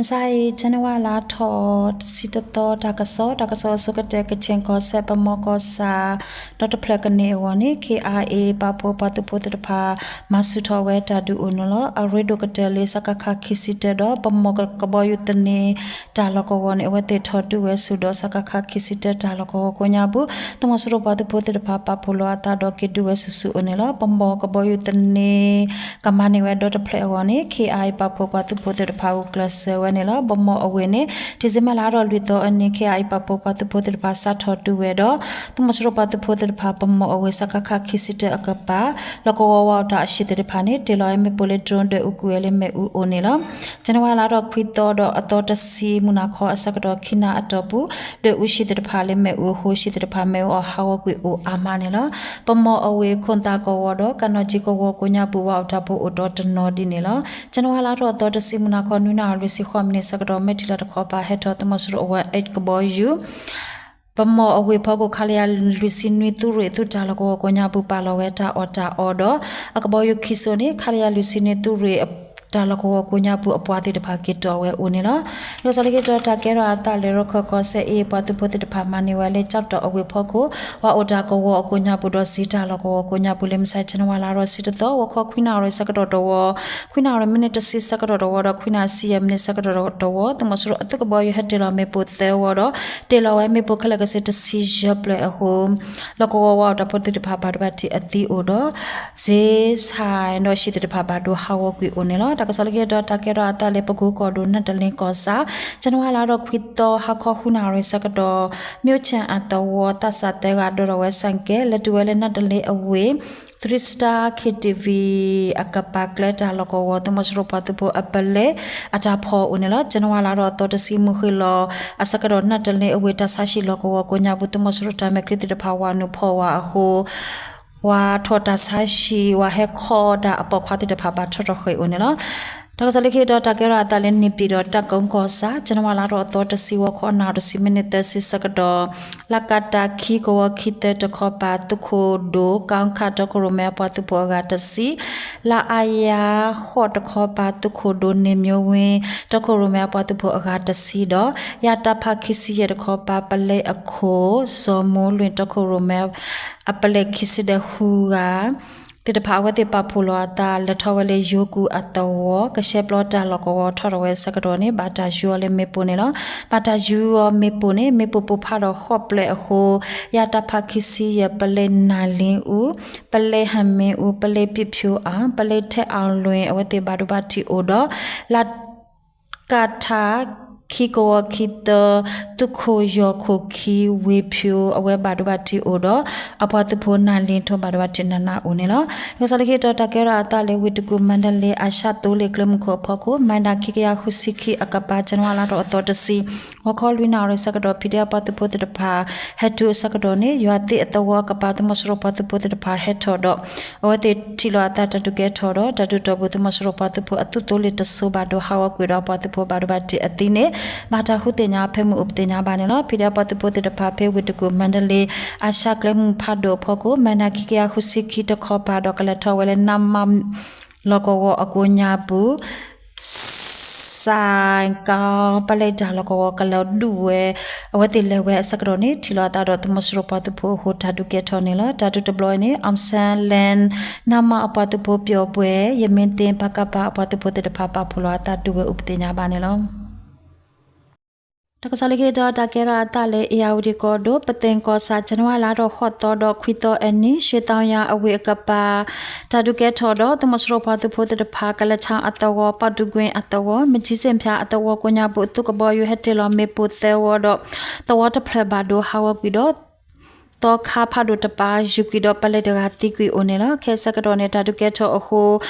မုၢ်ဆါအံၤ ဇန်နဝါလါထီၣ် တဆံတသီ တၢ်ကစီၣ်, တၢ်ကစီၣ်အဆိကတၢၢ် ကချ့ၣ်ကီၢ်စဲၣ် ပမီၢ်ကီၢ်ဆၣ် ဒီတဖျၢၣ်ကန့ၢ်အဂီၢ်န့ၣ် ခ့ၣ်အါအ့ၣ် ပာ်ဖှိၣ်ပှၤသုးဖိသ့ၣ်တဖၣ် မၤဆူၣ်ထီၣ်ဝဲတၢ်ဒုးအိၣ်န့ၣ်လီၤ. အရ့ဒိၣ်ကတၢၢ်လၢ စကခ ခံဆံတၢ ဒီး ပမီၢ်ကဘီယူၤသန့ၤတၢ်လီၢ်ကဝီၤန့ၣ် အဝဲသ့ၣ်ထီၣ်ဒုးဝဲဆူၣ်ဒီး စကခ ခံဆံတၢ တၢ်လီၢ်ကဝီၤကိးညါပူၤ သုးမီၤစိရိၤပှၤသုးဖိသ့ၣ်တဖၣ် ပာ်ဖှိၣ်လိာ်အသးဒီးက့ၤဒုးဝဲဆူၣ်ဆူၣ်အိၣ်န့ၣ်လီၤ. ပမီၢ်ကဘီယူၤသန့ၤကမၤန့ၢ်ဝဲဒီတဖျၢၣ်အဂီၢ်န့ၣ် ခ့ၣ်အါအ့ၣ် ပာ်ဖှိၣ်ပှၤသုးဖိသ့ၣ်တဖၣ် ဂုာ်ကျဲးစၢးဝဲန့ၣ်လီၤ. ပမီၢ်အဝ့ၢ်န့ၣ် ဒံၣ်စ့ဘၢၣ်လါထီၣ်လွံၢ်သီအနံၤ ခ့ၣ်အါအ့ၣ် ပာ်ဖှိၣ်ပှၤသုးဖိသ့ၣ်တဖၣ် စးထီၣ်ဒုးဝဲဒီး သုးမီၤစိရိၤပှၤသုးဖိသ့ၣ်တဖၣ် ပမီၢ်အဝ့ၢ် စကခ ခံဆံတၢ အကပၤ လီၢ်ကဝီၤဝးအီၣ်တၢ်အဟံၣ်သ့ၣ်တဖၣ်န့ၣ် တ့ၢ်လီၤဝဲမ့ၣ်ပိၢ်လၢ drone ဒွဲၣ်အူကွံာ်ဝဲလၢမ့ၣ်အူအိၣ်န့ၣ်လီၤ. ဇန်နဝါလါထီၣ်ခွံသီဒီးအသီတဆံ မုၢ်နၤခီအဆၢကတီၢ် ခံနၣ်အတီၢ်ပူၤ ဒွဲၣ်အူဟံၣ်သ့ၣ်တဖၣ်လၢမ့ၣ်အူအဃိ ဟံၣ်သ့ၣ်တဖၣ်မ့ၣ်အူအီၣ်ဟးဂီၤကွံာ်အိၣ်အါမးန့ၣ်လီၤ. ပမီၢ်အဝ့ၢ် ခိၣ်သးကဝီၤဒီး ကၣ်နီၣ်ကၠံကဝီၤကိးညါပူၤ ဝးအီၣ်တၢ်ဖိအိၣ်ဒီးတနီၤဒ်န့ၣ်လီၤ. ဇန်နဝါလါထီၣ်အသီတဆံ မုၢ်နၤခီ နွံနၣ်ရံၣ်လွံၢ်ဆံဃိးမံးနံးဆၢကတီၢ် မဲၢ်ထံလီၤတခီပၤ ဟဲထီၣ်သုးမီၤစိရိၤအဝဲ eight ကဘီယူၤ ပမီၢ်အဝ့ၢ်ဖီခိၣ် ခလရ လွံၢ်ဆံနွံ သုးရ့ၣ်သုးတၢ်လီၢ်ကဝီၤကိးညါပူၤ ပာ်လီၤဝဲတၢ်အီၣ်တၢ်အီဒီး အကဘီယူၤခံစိၤန့ၣ် ခလရ လွံၢ်ဆံနွံ သုးရ့ၣ်တၢ်လီၢ်ကဝီၤကိးညါပူၤ အပှၤသ့ၣ်တဖၣ်က့ၤတီၢ်ဝဲအိၣ်န့ၣ်လီၤ. လီၤဆီလၢခံတီၤ တၢ်ကဲထီၣ်အသးလၢ ရခၢၣ်ကီၢ်စဲၣ် အ့ၣ် ပှၤသုးဖိသ့ၣ်တဖၣ် မၤန့ၢ်ဝဲလၢ ကၠီၣ်တီၣ်အဝ့ၢ်ဖီခိၣ် ဝးအီၣ်တၢ်ကဝီၤအကိးညါပူၤဒီး စ့တၢ်လီၢ်ကဝီၤကိးညါပူၤ လၢမုၢ်ဆါ ဇန်နဝါလါထီၣ် ဆံတသီ ဂီၤခီ ခွံနၣ်ရံၣ်ဆၢကတီၢ်တဝီ ခွံနၣ်ရံၣ် မံးနံးတဆံဆၢကတီၢ်တဝီဒီး ခွံနၣ်ရံၣ်ဆံယဲၢ်မံးနံးဆၢကတီၢ်တဝီ သုးမီၤစိရိၤအသုးကဘီယူၤ ဟဲတ့ၢ်လီၤမ့ၣ်ပိၢ်သၢဝီဒီး တ့ၢ်လီၤဝဲမ့ၣ်ပိၢ်ခဲလၢာ်ကဆ့ တဆံယဲၢ်ဖျၢၣ်အဃိ လီၢ်ကဝီၤဝးအီၣ်တၢ်ဖိသ့ၣ်တဖၣ် ဘၣ်ဒိဘၣ်ထံးအသံအိၣ်ဒီး စ့ဆၣ်ဒီးဟံၣ်သ့ၣ်တဖၣ် ဘၣ်ဒိဟးဂီၤကွံာ်အိၣ်န့ၣ်လီၤ. တၢ်ကစီၣ်လၢခံတီၤ တၢ်ကဲထီၣ်အသးလၢ ပကူကီၢ်ဒိၣ် နၢ်တလ့ကီၢ်ဆၣ် ဇန်နဝါလါထီၣ်ခွံသီ ဟါခီ ဃုနၣ်ရံၣ်ဆၢကတီၢ် မၠိၣ်ဆၣ်အသဝီ သးစၢ်သၢဂၤ ဒိးထီၣ်ဝဲ ဆိုင်ကယ် လဲၤတုၤဝဲလၢ နၢ်တလ့အဝ့ၢ် Three Star K T V အကပၤ ကျဲတၢ်လီၢ်ကဝီၤ သုးမီၤစိရိၤပှၤသုးဖိအပလဲ အတၢ်ဖီၣ်အိၣ်န့ၣ်လီၤ. ဇန်နဝါလါထီၣ်အသီတဆံ မုၢ်ဃ့ၢ်လီၤအဆၢကတီၢ် နၢ်တလ့အဝ့ၢ် တၢ်ဆါဟံၣ်လီၢ်ကဝီၤကိးညါပူၤ သုးမီၤစိရိၤတၢ်မဲာ်ချံသ့ၣ်တဖၣ် ဝးနုာ်ဖီၣ်ဝဲအဃိ ဝးထီၣ်တၢ်ဆါဟံၣ် ဝးဟဲခီဒၣ်အပိာ်ခွါသ့ၣ်တဖၣ် ဘၣ်ထီၣ်ထီၣ်ဃ့ၢ်အိၣ်န့ၣ်လီၤ. တၢ်ကစီၣ်လၢခံတီၤ တၢ်ကဲထီၣ်အသးလၢ န့ၣ်ပၠံၣ်တီၣ် တၢ်ကိကီၢ်ဆၣ် ဇန်နဝါလါထီၣ်အသီတဆံ ဂီၤခီ နၣ်ရံၣ်တဆံ မံးနံးသၢဆံဆၢကတီၢ် လၢကတၢ်ခံကဝီၤခံသၢတခီပၤ သုးခိၣ်ဒိၣ် ကီၣ်ခၣ် တီခိၣ်ရိၣ်မဲအပှၤသုးဖိအဂၤတဆံ, လၢအါယါဃိးတခီပၤ သုးခိၣ်ဒိၣ် န့ၣ်မၠိဝ့ တီခိၣ်ရိၣ်မဲအပှၤသုးဖိအဂၤတဆံဒီး ယတၢ်ဖးခံဆံယဲၢ်တခီပၤ ပလဲအခိၣ် စီၤမူလွံၣ် တီခိၣ်ရိၣ်မဲ အပလဲခံဆံဒီးဃုဂၤ သ့ၣ်တဖၣ် အဝဲသ့ၣ်ပာ်ဖှိၣ်လိာ်အသး လဲၤထီၣ်ဝဲလၢယိၤကူအသဝီ ကရှဲပျီတၢ်လီၢ်ကဝီၤ ထီၣ်ထီၣ်ဝဲဆၢကတီၢ်န့ၣ် ဘၣ်တၢ်ယူၤအီၤလၢမ့ၣ်ပိၢ်န့ၣ်လီၤ. ဘၣ်တၢ်ယူၤအီၤမ့ၣ်ပိၢ်န့ၣ် မ့ၣ်ပိၢ်ပိၢ်ဖးဒီးဃိးပျဲၢ်အဃိ ယတၢ်ဖးခံဆံယဲၢ် ပလဲနၢ်လ့အူ, ပလဲဟၢမ့အူ, ပလဲပံဖၠိအၣ်, ပလဲထဲအၣ်လွ့ၣ် အဝဲသ့ၣ်ဘၣ်ဒိဘၣ်ထံးအိၣ်ဒီး လၢ ကထါ ခံကဝီၤခံသၢ သုးခိၣ်ယီၢ်ခိၣ်ခံ ဝ့ၢ်ဖၠိ အဝဲဘၣ်ဒိဘၣ်ထံးအိၣ်ဒီး အပှၤသုးဖိနၢ်လ့ထိ ဘၣ်ဒိဘၣ်ထံးနးနးအိၣ်န့ၣ်လီၤ. လီၤဆီလၢခံတီၤ တၢ်ကဲထီၣ်အသးလၢ ဝ့ၢ်တကူၣ် မါဒလ့ အၤၡါသိလ့ၣ်ကျဲမုၢ်ခိၣ်အဖီခိၣ် မၤဒၣ်ခံကယၤဃုဆံခံအကပၤ ဇန်နဝါလါထီၣ်အသီတဆံ ဂီၤခီလွံၢ်နၣ်ရံၣ်ဆၢကတီၢ် ဖံးဒ့အပှၤသုးဖိသ့ၣ်တဖၣ် ဟဲတုၤအဆၢကတီၢ်န့ၣ် ယွၤသ့ၣ်အသဝီအကပၤ သုးမီၤစိရိၤပှၤသုးဖိသ့ၣ်တဖၣ်ဟဲထီၣ်ဒီး အဝဲသ့ၣ်ထံၣ်လိာ်အသးတၢ်ဒုးကဲထီၣ်ဒီး တၢ်ဒုးတီၢ်ပူၤ သုးမီၤစိရိၤပှၤသုးဖိအသုးသိလ့ၣ်တစိၤ ဘၣ်ဒိဟးဂီၤကွံာ်ဒီး အပှၤသုးဖိဘၣ်ဒိဘၣ်ထံးအသံန့ၣ် ဘၣ်တၢ်ဃုသ့ၣ်ညါအဖၢမုၢ်အိၣ်ပသ့ၣ်ညါဘၣ်န့ၣ်လီၤ. ဖံးဒ့အပှၤသုးဖိသ့ၣ်တဖၣ် ဖဲဝ့ၢ်တကူၣ် မါဒလ့ အၤၡါကျဲမုၢ်ဖးဒိၣ်အဖီခိၣ် မၤနၢၤခံကယၤဃုဆံခံတခီပၤဒီး ကလဲၤထီၣ်ဝဲလၢ နမ လီၢ်ကဝီၤအကိးညါပူၤ စဲကီ ပလဲတၢ်လီၢ်ကဝီၤ ကလဲၤဒုးဝဲ အဝဲသ့ၣ်လဲၤဝဲအဆၢကတီၢ်န့ၣ် ထံၣ်လိာ်အသးဒီးသုးမီၤစိရိၤပှၤသုးဖိအဃိ တၢ်ဒုးကဲထီၣ်န့ၣ်လီၤ. တၢ်ဒုးတဘျီအံၤန့ၣ် အောင်ဆန်းလမ်း နမ အပှၤသုးဖိပျီၣ်ဘှဲၣ် ယမ့ၢ်သ့ၣ် ပကဖ အပှၤသုးဖိသ့ၣ်တဖၣ် ပာ်ဖှိၣ်လိာ်အသးဒုးဝဲအိၣ်ပသ့ၣ်ညါဘၣ်န့ၣ်လီၤ. တၢ်ကစီၣ်လၢခံတီၤ တၢ်ကဲထီၣ်အသးလၢ အ့ၣ်ယၣ်ဝတံၣ်ကီၢ်ဒိၣ် ပသ့ၣ်ကီၢ်ဆၣ် ဇန်နဝါလါထီၣ်ဃိးသီဒီးခွံသီအနံၤ ရွှေတောင်ရံၣ်အဝ့ၢ်အကပၤ တၢ်ဒုးကဲထီၣ်ဒီး သုးမီၤစိရိၤပှၤသုးဖိသ့ၣ်တဖၣ် ကလဲၤဆါအသဝီ ပီၣ်ဒူကွ့အသဝီ မကၠံစ့ၣ်ဖၠါအသဝီကိးညါပူၤ သုးကဘီယူၤဟဲတ့ၢ်လီၤမ့ၣ်ပိၢ်သၢဝီဒီး သဝီတဖျၢၣ်ဘၣ်ဒိဟးဂီၤကွံာ်ဒီး သီခါဖးဒိၣ်တပၤ ယူၤကွံာ်ဒီး ပလဲတဂၤသံကွံာ်အိၣ်န့ၣ်လီၤ. ခဲအံၤဆၢကတီၢ်န့ၣ် တၢ်ဒုးကဲထီၣ်အဃိ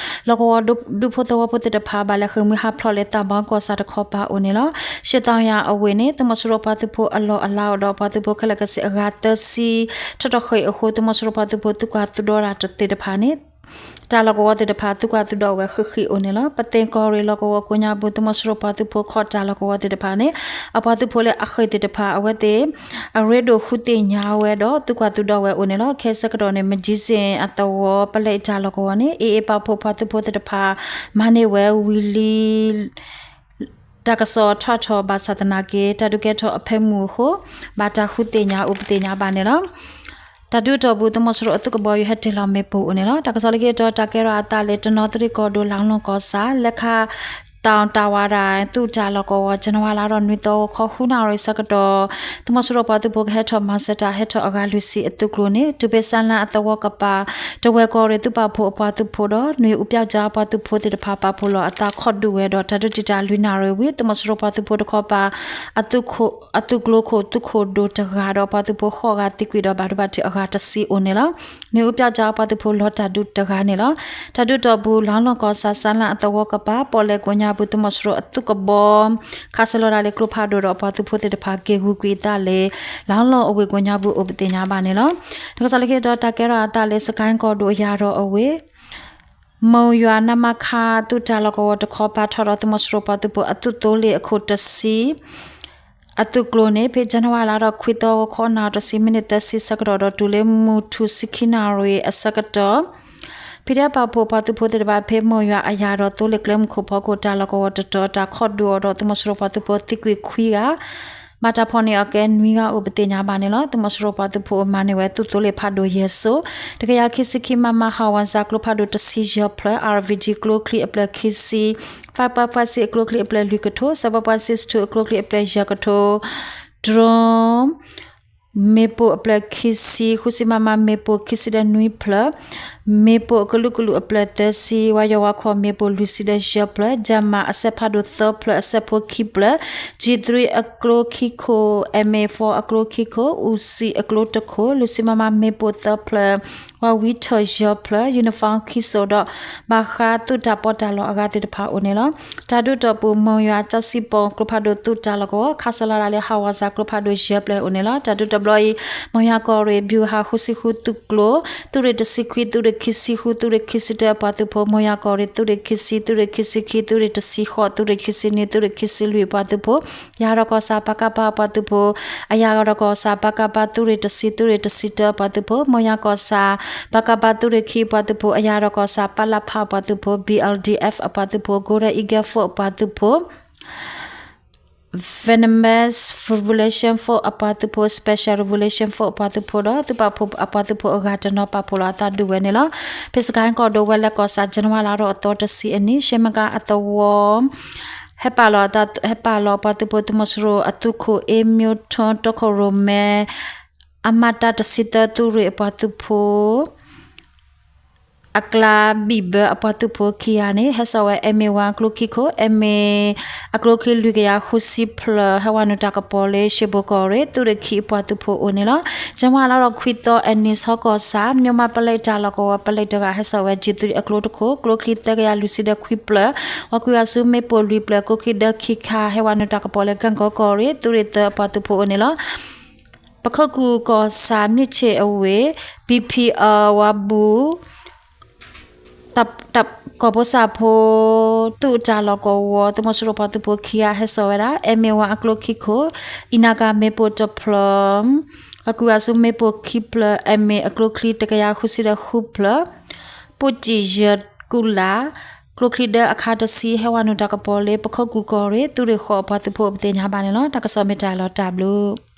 လီၢ်ကဝီၤဒူဖိသဝီဖိသ့ၣ်တဖၣ် ဘၣ်လဲၤဃ့ၢ်မှံဟးဖျိးလၢ သးဘီကီၢ်ဆၣ်တခီပၤအိၣ်န့ၣ်လီၤ. ရွှေတောင်ရံၣ်အဝ့ၢ်န့ၣ် သုးမီၤစိရိၤပှၤသုးဖိအလီၢ်အလၤအိၣ်ဒီး ပှၤသုးဖိခဲလၢာ်ကဆ့အဂၤသၢဆံ ထီၣ်ထီၣ်ဃ့ၢ်အဃိ သုးမီၤစိရိၤပှၤသုးဖိသုးကွၢ်သုးဒီတၢ်သ့ၣ်တဖၣ်န့ၣ် တၢ်လီၢ်ကဝီၤသ့ၣ်တဖၣ် သုးကွၢ်သုးဒီဝဲဃံးဃံးအိၣ်န့ၣ်လီၤ. ပသ့ၣ်ကီၢ်ရ့ၣ်လီၢ်ကဝီၤကိးညါပူၤ သုးမီၤစိရိၤပှၤသုးဖိခီၣ်တၢ်လီၢ်ကဝီၤသ့ၣ်တဖၣ်န့ၣ် အပှၤသုးဖိလၢအဃ့ၢ်သ့ၣ်တဖၣ် အဝဲသ့ၣ်အရ့ဒိၣ်ဃုသ့ၣ်ညါဝဲဒီး သုးကွၢ်သုးဒီဝဲအိၣ်န့ၣ်လီၤ. ခဲအံၤဆၢကတီၢ်န့ၣ် မကၠံစ့ၣ်အသဝီ ပလဲတၢ်လီၢ်ကဝီၤန့ၣ် အ့ၣ်အ့ၣ် ပာ်ဖှိၣ်ပှၤသုးဖိသ့ၣ်တဖၣ် မၤန့ၢ်ဝဲဝံၤလံ တ တၢ်ကစီၣ်ထွဲထီၣ်ဘၣ်ဆၣ်သနာ်က့ တၢ်ဒုးကဲထီၣ်အဖၢမုၢ်အဃိ ဘၣ်တၢ်ဃုသ့ၣ်ညါအိၣ်ပသ့ၣ်ညါဘၣ်န့ၣ်လီၤ. တၢ်ဒုးတီၢ်ပူၤ သုးမီၤစိရိၤအသုးကဘီယူၤဟဲတ့ၢ်လီၤမ့ၣ်ပိၢ်အိၣ်န့ၣ်လီၤ. တၢ်ကစီၣ်လၢခံတတီၤ တၢ်ကဲထီၣ်အသးလၢ တနီသရံၣ်ကီၢ်ဒိၣ် လါလီၢ်ကီၢ်ဆၣ် လဲခါ တၢ်တၢ်ဝါဒၣ် သုးတၢ်လီၢ်ကဝီၤ ကၠနဝါလါထီၣ်နွံသီ ဂီၤခီဃုနၣ်ရံၣ်ဆၢကတီၢ် သုးမီၤစိရိၤပှၤသုးဖိကဟဲထီၣ်မၤစၢၤတၢ်ဟဲထီၣ်အဂၤလွံၢ်ဆံအသုးကျိၤန့ၣ် တုၤဖဲစၣ်လၣ်အသဝီကပၤ တဝဲၢ်ကီၢ်ရ့ၣ်သုးပာ်ဖှိၣ်အပှၤသုးဖိဒီး နွံအူပျီကၠါပှၤသုးဖိသ့ၣ်တဖၣ်ပာ်ဖှိၣ်လီၤအသးခီၣ်ဒုးဝဲဒီး တၢ်ဒုးတံာ်တာ်လွံၢ်နၣ်ရံၣ်ဝံၤ သုးမီၤစိရိၤပှၤသုးဖိတခီပၤ အသုးကျိၤခိၣ်သုးခိၣ်ဒိၣ်တဂၤဒီးပှၤသုးဖိဃိးဂၤသံကွံာ်ဒီး ဘၣ်ဒိဘၣ်ထံးအဂၤတဆံအိၣ်န့ၣ်လီၤ. နွံအူပျီကၠါပှၤသုးဖိလီၤတၢ်ဒုးတဂၤန့ၣ်လီၤ. တၢ်ဒုးတီၢ်ပူၤ လါလီၢ်ကီၢ်ဆၣ် စၣ်လၣ်အသဝီကပၤ ပီၣ်လဲၣ်ကိးညါပူၤ သုးမီၤစိရိၤအသုးကဘီ ခးစၢၤလီၤဒၣ်လၢကျိဖးဒိၣ်ဒီးအပှၤသုးဖိသ့ၣ်တဖၣ်က့ၤဂုာ်ကွံာ်အသးလၢ လါလီၢ်အဝ့ၢ်ကိးညါပူၤအိၣ်ပသ့ၣ်ညါဘၣ်န့ၣ်လီၤ. တၢ်ကစီၣ်လၢခံတတီၤ တၢ်ကဲထီၣ်အသးလၢ စကဲၣ်ကီၢ်ဒိၣ်အယၤဒီးအဝ့ၢ် မိၢ်ယွၤ နမခ သုးတၢ်လီၢ်ကဝီၤတခီပၤ ထီၣ်ဒီးသုးမီၤစိရိၤပှၤသုးဖိအသုးသိလ့ၣ်အခိၣ်တဆံ အသုးကျိၤန့ၣ် ဖဲကၠနဝါလါထီၣ်ခွံသီ ဂီၤခီနၣ်ရံၣ်တဆံ မံးနံးသၢဆံဆၢကတီၢ်ဒီးတုၤလၢမုၢ်ထူၣ်ဆံခံနၣ်ရံၣ်အဆၢကတီၢ် ဖံးဒဲးပာ်ဖှိၣ်ပှၤသုးဖိသ့ၣ်တဖၣ် ဖဲမိၢ်ယွၤအယၤဒီးသိလ့ၣ်ကျဲမုၢ်ခိၣ်ဖီခိၣ် တၢ်လီၢ်ကဝီၤတတီၤ တၢ်ခီၣ်ဒုးအီၤဒီး သုးမီၤစိရိၤပှၤသုးဖိသံကွံာ်ခွံဂၤ ဘၣ်တၢ်ဖီၣ်န့ၢ်အီၤကဲနွံဂၤအိၣ်ပသ့ၣ်ညါဘၣ်န့ၣ်လီၤ. သုးမီၤစိရိၤပှၤသုးဖိမၤန့ၢ်ဝဲသုးသိလ့ၣ်ဖးဒိၣ်ယဲၢ်စိ တကယၤခံဆံခံ မမ ဟးဝးစၢ် ကျိဖးဒိၣ်တဆံယဲၢ်ဖျၢၣ် အါရ်ဘံၣ်ကၠံ ကျိချံအဖျၢၣ်ခံဆံ five five five အကျိချံအဖျၢၣ်လွံၢ်ကထိ seven point six two အကျိချံအဖျၢၣ်ယဲၢ်ကထိ drone မ့ၣ်ပိၢ်အဖျၢၣ်ခံဆံ ဃုဆံ မမ မ့ၣ်ပိၢ်ခံဆံဒီးနွံဖျၢၣ် မ့ၣ်ပိၢ်အကလုာ်ကလုာ်အဖျၢၣ်သၢဆံ ဝါယီၤဝါခီၣ်မ့ၣ်ပိၢ်လွံၢ်ဆံဒီးယဲၢ်ဖျၢၣ် Jammer အစဲးဖးဒိၣ်သၢဖျၢၣ် အစဲးဖိခံဖျၢၣ် G three အကျိခံခိၣ် M A four အကျိခံခိၣ် Uzi အကျိတခိၣ် လွံၢ်ဆံ မမ မ့ၣ်ပိၢ်သၢဖျၢၣ် ဝါဝံထၢၣ်ယဲၢ်ဖျၢၣ် uniform ခံစိၣ်ဒီး ဘၣ်ဃးသုးတၢ်ပီးတၢ်လီအဂၤသ့ၣ်တဖၣ်အိၣ်န့ၣ်လီၤ. တၢ်ဒုးတီၢ်ပူၤ မိၢ်ယွၤ ကၠီစံပိၣ် ကျိဖးဒိၣ်သုးတၢ်လီၢ်ကဝီၤ ခးစၢၤလီၤဒၣ်လၢ ဟးဝးစၢ် ကျိဖးဒိၣ်ယဲၢ်ဖျၢၣ်အိၣ်န့ၣ်လီၤ. တၢ်ဒုးတဘျီအံၤ မိၢ်ယွၤကီၢ်ရ့ၣ် ဘျူးဟးဃုဆံဃုသုးကျိၤ သုးရ့ၣ်တဆံခွံ သုးရ့ၣ်ခံဆံဃု သုးရ့ၣ်ခံဆံတၢအပှၤသုးဖိ မိၢ်ယွၤကီၢ်ရ့ၣ် သုးရ့ၣ်ခံဆံ သုးရ့ၣ်ခံဆံခံ သုးရ့ၣ်တဆံဃိး သုးရ့ၣ်ခံဆံနွံ သုးရ့ၣ်ခံဆံလွံၢ်အပှၤသုးဖိ ယၤဒီးကီၢ်ဆၣ် ပကဖ အပှၤသုးဖိ အယၤဒီးကီၢ်ဆၣ် ပကဖ သုးရ့ၣ်တဆံ သုးရ့ၣ်တဆံတၢအပှၤသုးဖိ မိၢ်ယွၤကီၢ်ဆၣ် ပကဖ သုးရ့ၣ်ခံအပှၤသုးဖိ အယၤဒီးကီၢ်ဆၣ် ပလဖ အပှၤသုးဖိ B L D F အပှၤသုးဖိ Golden Eagle Force အပှၤသုးဖိ Vietnamese Revolution Force အပှၤသုးဖိ Special Revolution Force အပှၤသုးဖိဒီး သုးပာ်ဖှိၣ်အပှၤသုးဖိအဂၤတနီၤ ပာ်ဖှိၣ်လီၤအသးဒုးဝဲန့ၣ်လီၤ. ဖဲစကဲၣ်ကီၢ်ဒိၣ် ဝဲလဲၣ်ကီၢ်ဆၣ် ကၠနဝါလါထီၣ်အသီတဆံအနံၤ ရှဲမကါအသဝီ ဟဲပာ်လီၤ ဟဲပာ်လီၤပှၤသုးဖိ သုးမီၤစိရိၤအသုးခိၣ် အ့မၠိထိ တီခိၣ်ရိၣ်မဲ အမတ တဆံသၢ သုးရ့ၣ်အပှၤသုးဖိ အကျါ ဘံၣ်ဘၢအပှၤသုးဖိခံဂၤန့ၣ် ဟဲစိာ်ဝဲ M A one အကျိခံခိၣ် M A အကျိခံလွံၢ်ကယၤဃုဆံဖျၢၣ် ဟဲဝဲနုာ်တၢ်ကပီၤလၢ ရှ့ဘိၣ်ကီၢ်ရ့ၣ် သုးရ့ၣ်ခံအပှၤသုးဖိအိၣ်န့ၣ်လီၤ. ကၠနဝါလါထီၣ်ခွံသီအနံၤ ဆီကီၢ်ဆၣ် မြို့မပလဲတၢ်လီၢ်ကဝီၤ ပလဲတဂၤ ဟဲစိာ်ဝဲ G three အကျိတခိၣ် ကျိချံသၢကယၤလွံၢ်ဆံဒီးခွံဖျၢၣ် ဝဲကွံာ်အီၤဆူမ့ၣ်ပိၢ်လွံၢ်ဖျၢၣ် ကျိခံဒၢခံခါ ဟဲဝဲနုာ်တၢ်ကပီၤလၢ ကၣ်ကီကီၢ်ရ့ၣ် သုးရ့ၣ်သၢအပှၤသုးဖိအိၣ်န့ၣ်လီၤ. ပခိၣ်ကူၣ်ကီၢ်ဆၣ် မြစ်ခြံအဝ့ၢ် B P L ဝါဘူး တၢ်ကီၢ်ဖိစၢ်ဖိ သုးတၢ်လီၢ်ကဝီၤ သုးမီၤစိရိၤပှၤသုးဖိခံဂၤ ဟဲစိာ်ဝဲဒၣ် M A one အကျိခံခိၣ် အံၤနါကၤမ့ၣ်ပိၢ်တဖျၢၣ် အကွံာ်အီၤဆူမ့ၣ်ပိၢ်ခံဖျၢၣ် M A အကျိချံတကယၤဃုဆံဒီးဃုဖျၢၣ် ပိၣ်စံၣ်ယဲၢ်ကူၣ်လၢ် ကျိချံဒၢအခါတဆံ ဟဲဝဲနုာ်တၢ်ကပီၤလၢ ပခိၣ်ကူၣ်ကီၢ်ရ့ၣ် သုးရ့ၣ်ဃိးအပှၤသုးဖိအပသ့ၣ်ညါဘၣ်န့ၣ်လီၤ. တၢ်ကစီၣ်မ့ၢ်တၢ်လီၤတၢ်ဘျုး